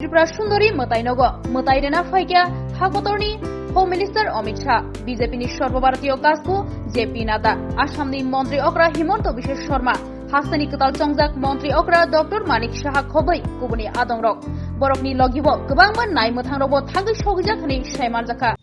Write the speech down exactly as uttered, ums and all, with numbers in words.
Tripura Sundori mwtai nogo mwtai rwna phaikha ha kotorni Home Minister Amit Shah, B J P ni Sarbo Bharatiya Kasku J P Nadda, Assam ni Montri Okra Himanta Biswa Sarma, hasteni kwtal chongjak Montri Okra Doctor Manik Saha khobwi kubuni adongrok. Borokni logibo kwbangma nai mwthangrokbo thangwi sogijak hwnwi sai manjakha.